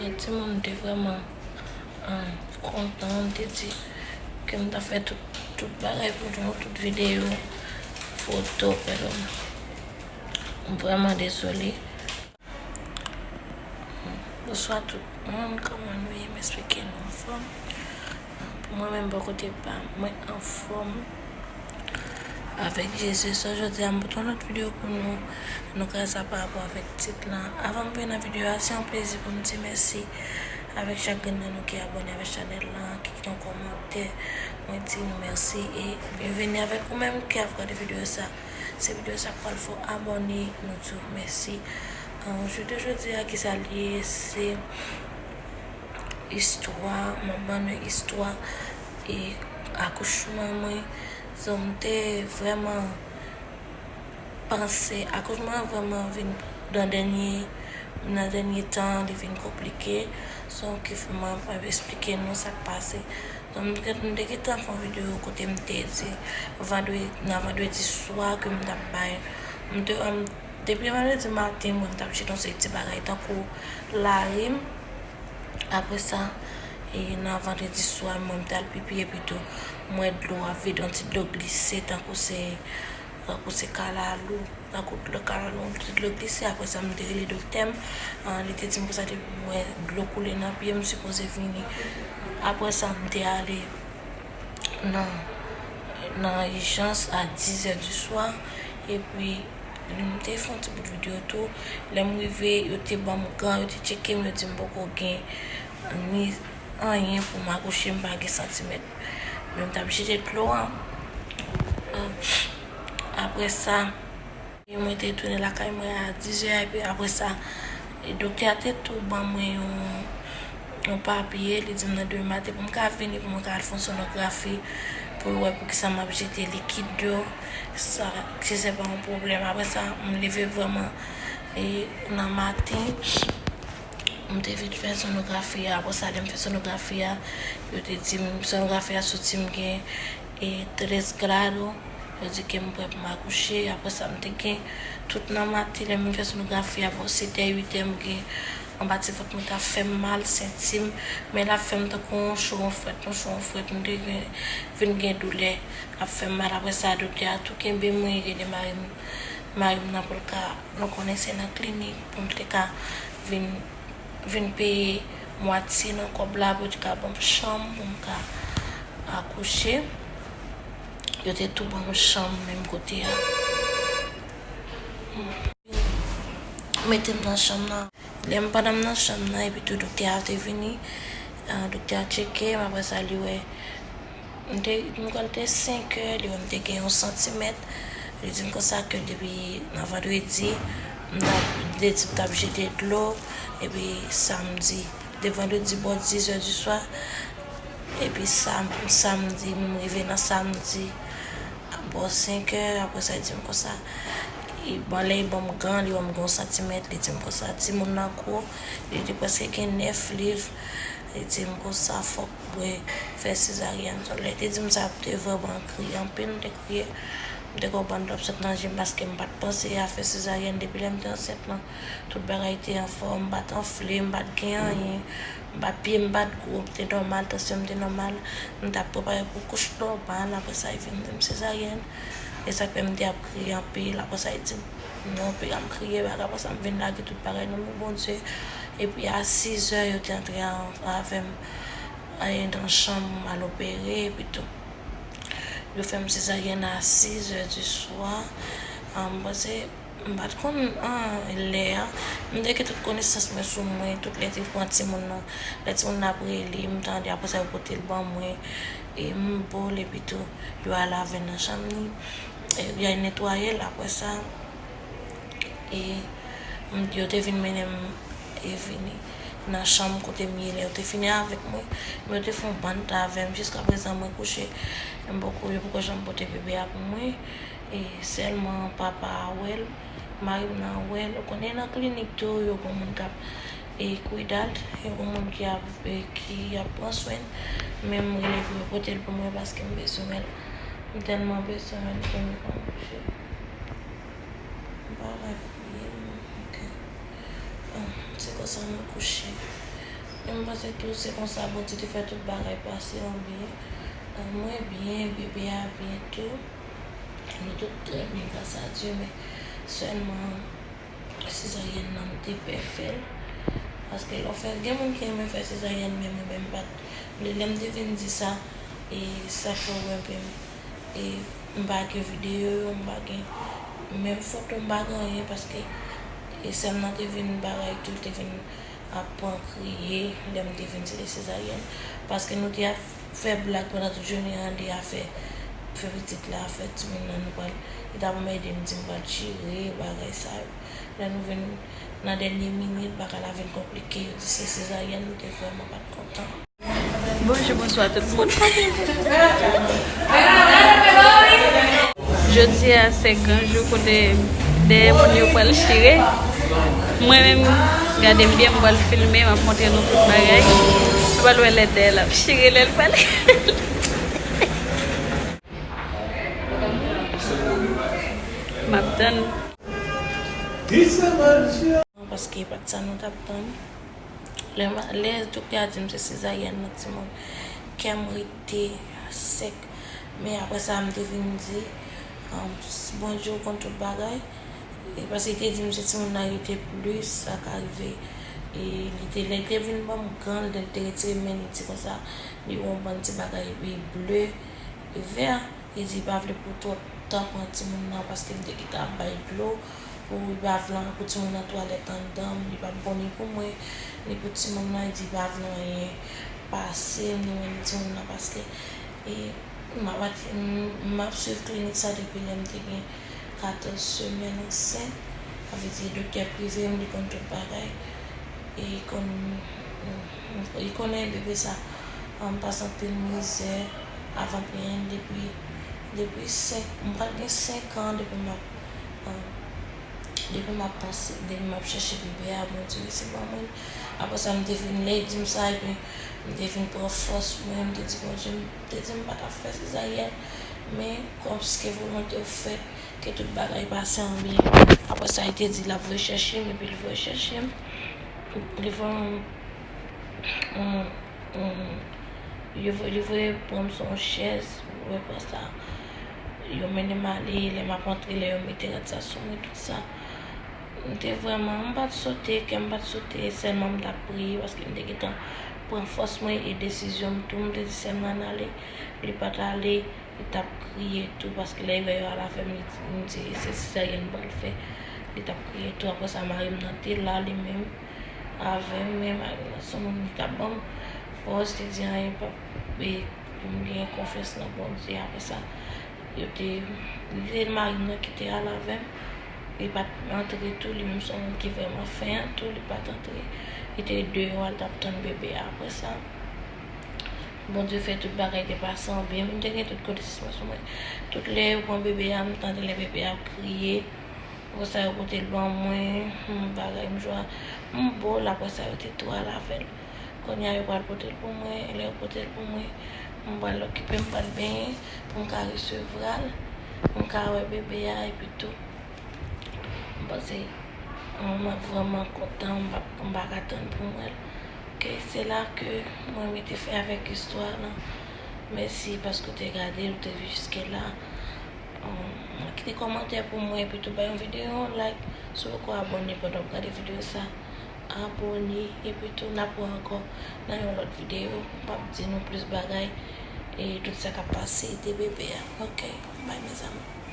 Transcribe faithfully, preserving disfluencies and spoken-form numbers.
Timoun te vrèman, um, kontan, m te di ke m ta fè tout, tout bagay pou nou, tout videyo, foto, pèdon. M vrèman dezole. Bonswa tout moun, kòman nou ye? M espere ke nou anfòm. Pou mwen menm, bò kote pa m, mwen anfòm. Avèk Jezi, so jodi a m pote yon lòt videyo pou nou. Nou ka sa pa rapò avèk tit lan. Avan m vin nan videyo a, se yon plezi pou m di mèsi avèk chak grenn nan nou ki abòne avèk chanèl lan, ki kite yon kòmantè. Mwen di nou mèsi e byenveni avèk ou menm ki ap gade videyo sa. Se videyo sa k pral fè w abòne, nou di w mèsi. An, videyo jodi a, kisa l ye? Se istwa, m ap ban nou istwa e akouchman mwen. So, m te vrèman panse, akouchman an vrèman vin nan dènye, nan dènye tan, li vin konplike. So, ki fè m ap, ap eksplike nou sa k pase. Donk, m te, m te gentan fè yon videyo kote m te di vandredi, nan vandredi swa ke m t ap bay. M te, m, depi vandredi maten, mwen, m t ap chita yon seri ti bagay tankou larim. Apre sa, e nan vandredi swa, mwen, m t al pipi epi tou, m wè dlo ap vide, yon ti dlo glise, tankou se, tankou se kalalou. Tankou dlo kalalou, yon ti dlo glise. Apre sa, m te rele doktè m. Ah, li te di m konsa, depi m wè dlo koule nan pye m, m sipoze vini. Apre sa, m te ale nan, nan ijans a dizè di swa. Epi, m te fè yon ti bout videyo tou. Lè m rive, yo te ban m gan, yo te tcheke m, yo di m poko gen ni anyen pou m akouche, m pa gen santimèt. Men m t ap jete dlo an. Ah, apre sa, E mwen te tounen lakay mwen a dizè, epi apre sa, e doktè a te tou ban mwen yon, yon papye, li di m nan demen maten pou m ka vini, pou mwen ka al fè yon sonografi, pou l wè poukisa m ap jete likid yo, sa, si se pa yon pwoblèm. Apre sa, m leve vrèman, e nan maten, m te vin fè sonografi a. Apre sa, lè m fè sonografi a, yo te di m, sonografi a soti m gen, e, trèz grado. Yo di ke m prè pou m akouche. Apre sa, m te gen tout nan maten, lè m vin fè sonografi a, bò sèt è, uit è, m gen anba ti vant mwen t ap fè m mal, senti m, men l ap fè m tankou yon cho, yon frèt, yon cho, yon frèt, m te gen, vin gen doulè, ap fè m mal. Apre sa, doktè a tou kenbe mwen, rele mari m, mari m nan pou l ka, nou konnen se nan klinik, pou m te ka vin vin peye mwatye nan kòb la pou yo te ka ban m chanm pou m ka akouche. Yo te tou ban m chanm menm kote a. Mete m nan chanm nan. Lè m pandan m nan chanm nan, epi tou doktè a te vini. Ah, doktè a tcheke m, apre sa li wè M te, m kwè l te senk è, li wè m te gen yon santimèt. Li di m konsa ke depi nan vandredi, m t ap, li te di m t ap jete dlo, epi samdi, de vandredi bò diz è di swa, epi sam-, samdi, m rive nan samdi, bò senk è, apre sa, li di m konsa, e, bon, lè li ban m gan, li wè m gen yon santimèt, li di m konsa, timoun nan gwo, li te prèske gen nèf liv, li di m konsa, fòk Mwen fè sezaryèn. Lè te di m sa, m te vrèman kriye anpil, m te kriye. M te gen yon bann dlo ap sot nan je m paske m pa t panse a fè sezaryèn depi lè m te ansent lan. Tout bagay te anfòm, m pa t anfle, m pa t gen anyen. M pa, pye m pa t gwo, m te nòmal, tansyon m te nòmal. M t ap prepare pou kouch nòmal, apre sa, yo vin di m sezaryèn. E sa k fè m te ap kriye anpil, apre sa, yo di m, non, piga m kriye, bagay, apre sa, m vin lage tout bagay nan men Bondye. Epi a sis è, yo te antre an-, avè m, e, nan chanm al opere, epi tou. Yo fè m sezaryèn a sis è di swa. Ah, m panse, m pa t konn, ah, lè a. M te gen tout konesans mwen sou mwen, tout lè te pran timoun nan. Lè timoun nan ap rele, m tande, apre sa, yo pote l ban mwen. E m bo l, epi tou, yo al avè l nan chanm li. E, y a netwaye l, apre sa, e, m, yo te vin mennen m, e, vini nan chanm kote m ye lè yo te fini avèk mwen. Men yo te fè yon bant avè m. Jiskaprezan, mwen kouche. M poko, yo poko janm pote bebe a pou mwen. E sèlman papa a wè l, mari m nan wè l. Ou konnen nan klinik tou, yo gon moun k ap, e, kwida l, yo gon moun ki ap, e, ki ap pran swen l. Men m rele pou yo pote l pou mwen paske m bezwen wè l. M tèlman bezwen wè l pou m, pou m kouche. M pa wè figi m, ok. Ah, se konsa mwen kouche. M panse tou se konsa Bondye te fè tout bagay pase an byen. Mwen byen, bebe a byen tou. Nou tout trè byen gras a Dye, men sèlman sezaryèn nan m te pè fè l. Paske lè w fè, gen moun ki renmen fè sezaryèn, men mwen menm m pa t vle. Lè m te vin di sa, e sa fè w wè m, e m pa gen videyo yo, m pa gen menm foto, m pa gen anyen, paske e sè m nan te vin bagay tou, te vin ap pran kriye lè m te vin di li sezaryèn. Paske nou te ap fè blag pandan tout jounen an de afè fè pitit la, fè timoun nan, nou pral, li t ap anmède m, di m pral chire bagay sa yo. Lè nou vin nan dènye minit, bagay la vin konplike, yo di se sezaryèn, nou te vrèman pa t kontan. Bonjou, bonswa tout moun. Jodi a se gran jou kote dèyè moun yo pral chire. Mwen menm, gade m byen, m pral filme, m ap montre nou tout bagay. Nou pral wè lè dèyè l ap chire, lè l pral. M ap tann. Paske e pa t sa nou t ap tann. Lè, lè doktè a di m se sezaryèn nan, timoun, kè m rete sèk. Men apre sa, m te vin di, um, Bondye ou konn tout bagay. E paske li te di m se timoun nan rete plis, sa ka rive. E li te, lè li te vin ban m gan l, lè li te retire men li, di konsa, li wè yon bann ti bagay, e, ble, e vè. Li di li pa vle pou twòp tan pran timoun nan, paske m te gentan ap bay dlo pou li pa vle, pou timoun nan twalèt anndan, li p ap bon ni pou mwen, ni pou timoun nan. Li di li pa vle anyen pase m, ni mwen, ni timoun nan, paske, e, m ap, m, m ap swiv klinik sa depi lè m te gen katòz semèn ansent. Sa vle di, doktè prive m, li konn tout bagay. E konn, li konnen bebe sa, um, pase anpil mizè avan pran l depi, depi senk, m pral gen senk an depi m ap, um, depi m ap panse, depi m ap chèche bebe a, Bondye resevwa mwen. Apre sa, m te vin, lè l di m sa, epi m te vin pran fòs mwen, m te di Bondye, m te di m pa t ap fè sezaryèn, men kòm si ke volonte w fèt, ke tout bagay pase an byen. Apre sa, li te di l ap voye chèche m, epi li voye chèche m. Li voye m, yon, yon, yo voye, li voye pran m sou yon chèz, ou wè, apre sa, yo mennen m ale, lè m ap antre, lè yo mete rad sa sou mwen, tout sa. M te vrèman, m pa t sote, kè m pa t sote, sèlman m t ap priye, paske m te gentan pran fòs mwen e desizyon m tou, m te di sè m nan ale, li pa t ale. Li t ap kriye tou, paske lè li wè yo al avè m, li di, m di, se sezaryèn m pral fè. Li t ap kriye tou. Apre sa, mari m nan te la, li menm, avè m, men mari m nan se yon moun ki t ap ban m fòs, li di anyen p ap, e, pou m gen konfyans nan Bondye. Apre sa, yo te, li te mari m nan ki te al avè m. Li pa t antre tou, li menm se yon moun ki vrèman fen an tou, li pa t antre. Li te deyò a, li t ap tann bebe a. Apre sa, Bondye fè tout bagay te pase an byen. M te gen tout konesans mwen. Tout lè yo pran bebe a, m tande lè bebe a ap kriye. Apre sa, yo pote l ban mwen. Hmm, bagay m jwa. M bo l, apre sa, yo te tou al avè l. Kounye a, yo pral pote l pou mwen. Lè yo pote l pou mwen, m pral okipe, m pral benyen pou m ka resevwa l, pou m ka wè bebe a, epi tou. M panse, m ap vrèman kontan, m pa, m pa ka tann pou m wè l. Ok, se la ke mwen mete fen avèk istwa lan. Mèsi paske w te gade l, ou te viv jiske la. Kite kòmantè pou mwen, epi tou bay yon videyo yon like. Si w poko abòne pandan w ap gade videyo sa, abòne, epi tou n ap wè ankò nan yon lòt videyo. M p ap di nou plis bagay e tout sa k ap pase de bebe a. Ok, bay mezanmi.